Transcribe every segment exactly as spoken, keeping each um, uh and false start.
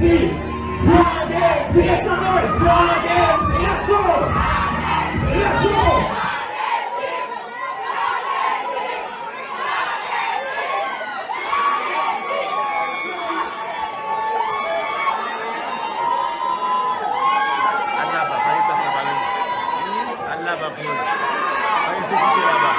Haiti! Gloire à Haiti! Make some noise! Gloire à Haiti! Let's go! Let's go! Al laba, pa gen plas laba, men. Al laba pou mwen. Pa gen sekirite laba.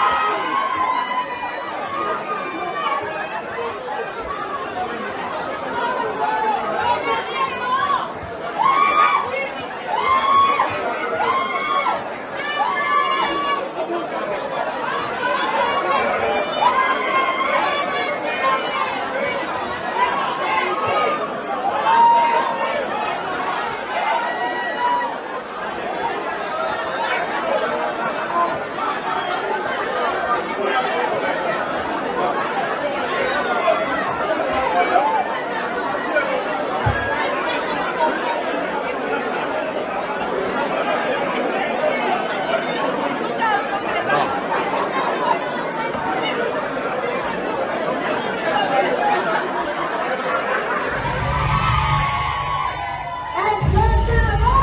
Èske sa va?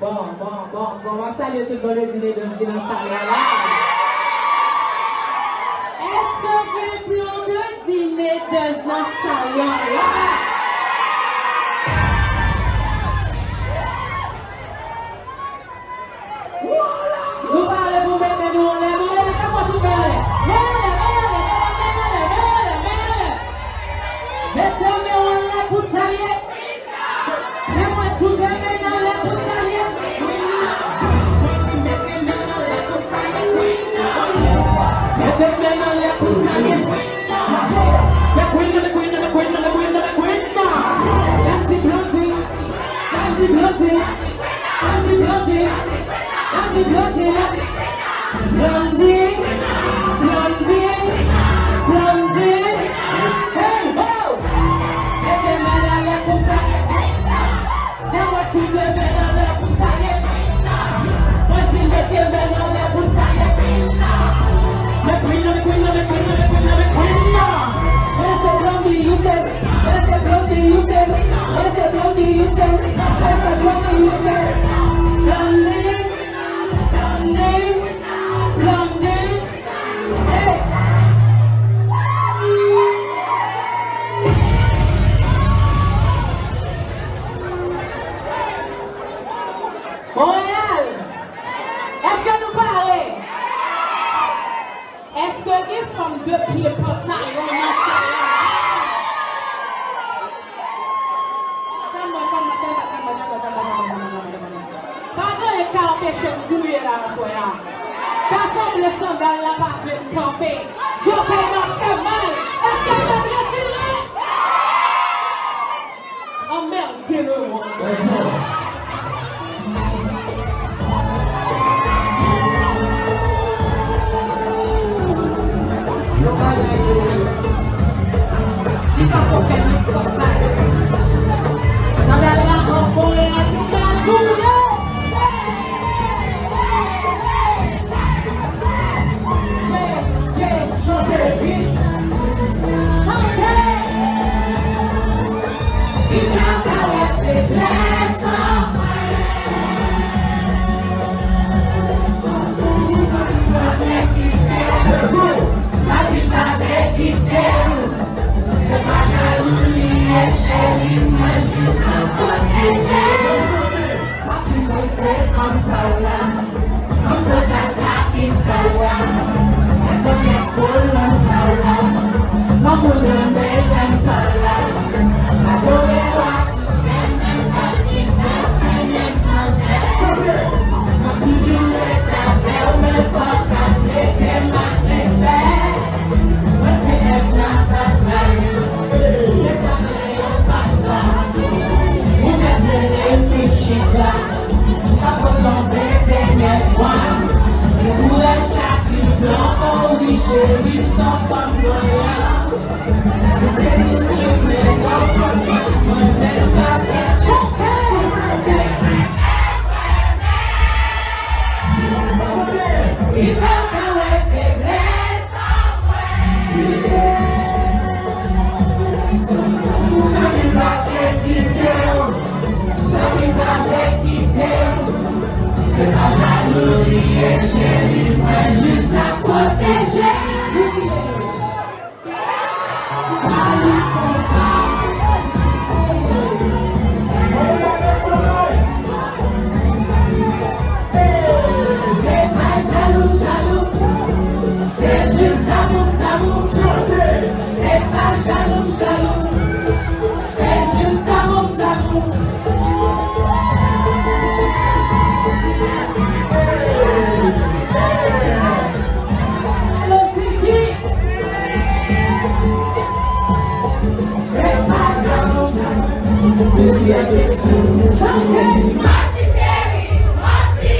Bon, bon, bon, bon, m ap salye tout Blondedy Medans ki nan sal la la. Èske gen Blondedy Medans nan sal la la? Nou pare pou mete nou anlè, men anlè, fè fò tout men anlè. Men anlè, men anlè, men anlè, men anlè, men anlè, men anlè. Mete men anlè pou salye. Fè mwen tout men anlè pou salye. Mwen di mete men anlè pou salye. Mete men anlè pou salye. Mè Queen nan, mè Queen nan, mè Queen nan, mè Queen nan, mè Queen nan. Dati Blondedy, dati Blondedy. Happy birthday, happy birthday, Blondedy, Blondedy, Blondedy. Hey ho! Mete men anlè pou sa. Fè mwen tout men anlè pou sa. Mwen di mete men anlè pou sa. Mè Queen nan, mè Queen nan, mè Queen nan, mè Queen nan, mè Queen nan. Mwen se Blondedy, you say. Blondedy, Blondedy, Blondedy. Hey! Monreyal! Èske nou pare? Èske gen fanm de pye pantalon nan sal la? Tann mwen, tann mwen, tann mwen, tann mwen, tann mwen. Pa gen anyen k ka anpeche m gouye la aswè a. Ta sanble sandal la pa vle m kanpe. Zòtèy m ap fè mal. Èske m ap retire? Anmède le roi. Chante! Chante! Ki sa ka wè feblès an. Lavi pa te kite nou. Se pa jalou li ye, cheri, mwen jis pwoteje nou. Papi mwen se fanm pa w la. Fanm total pa kite w la. Se kote kolon pa w la. Fanm ou nan men pa w la. Adore w ak tout kè m, menm pa kite w trennen m nan tèt. Mwen toujou ret avè w, men fò w ka trete m ak respè. Mwen se F nan santral yo. Yo sanble yo pa twa. Ou mèt rele m tou chita. Sa pote yon bebe nèf mwa. Gen kouraj ka di m flanbo, wi cheri, m se yon fanm lwayan. Shalom, shalom, c'est juste amour, amour. Allo, c'est qui? C'est pas shalom, shalom. Chantez. Mati cheri, mati.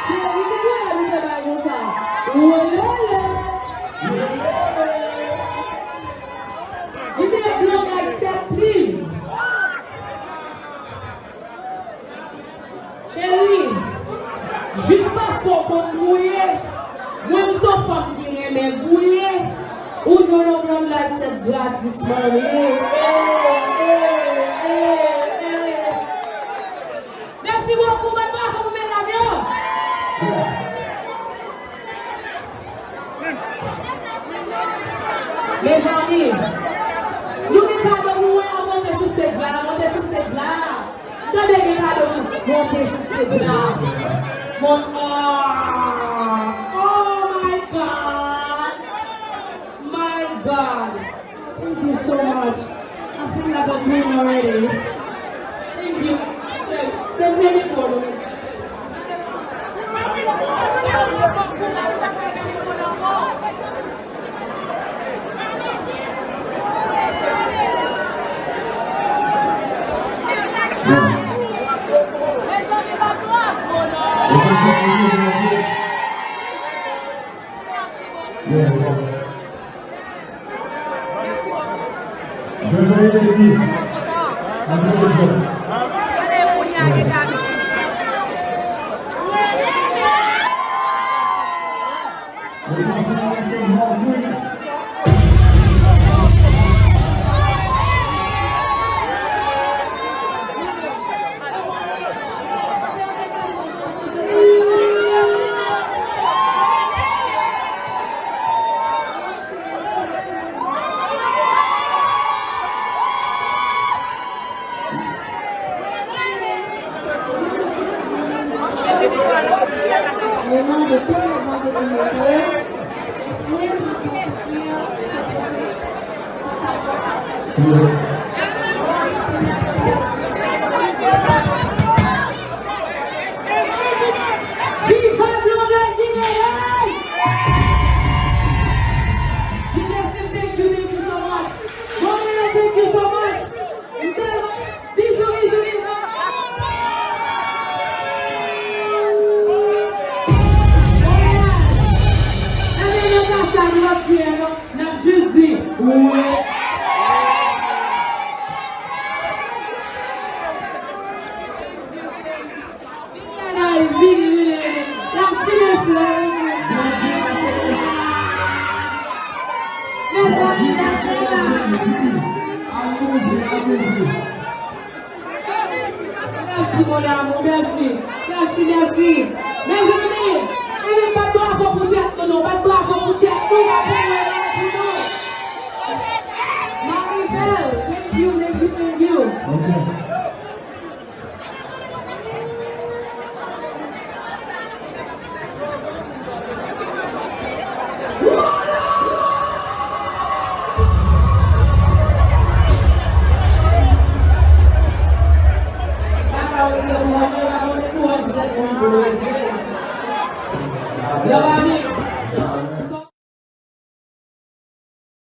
Cheri, ki koulè nou te bay konsa? Wolele! Give me a blonde like that, please. Cheri, jis paske w konn gouye, mwen m se yon fanm ki renmen gouye, ou jwenn yon blonde like that gratis, mami. Mèsi bokou, bat bravo pou medam yo. Mezanmi, nou gen kado pou mwen, monte sou stage la, monte sou stage la. M tande gen kado pou monte sou stage la. Mon, oh, oh my God. My God. Thank you so much. I feel like a queen already. Thank you. Fè m mete kò nou. Yeah. Jojo e desi. Aplozisman. Au nom de tout le monde de Timothée, laissez-nous offrir ce trophée. Viva Blondedy Bellay! D J Sim, thank you, thank you so much. Blondedy, thank you so much. M tèlman, bizou, bizou, bizou. Ebyen, nou ka sa, nou ap di, non? N ap jis di, wi. Guys, vini, vini, vini. N ap simen flè, vini. Mezanmi, sa se la. Mèsi, mon amour, mèsi. Mèsi, mèsi. Mezanmi, ebyen, bat bravo pou tèt nou, non. Bat bravo pou tèt nou, bat pou nou, bat pou nou. Maribel, thank you, thank you, thank you. Ok. Yo pa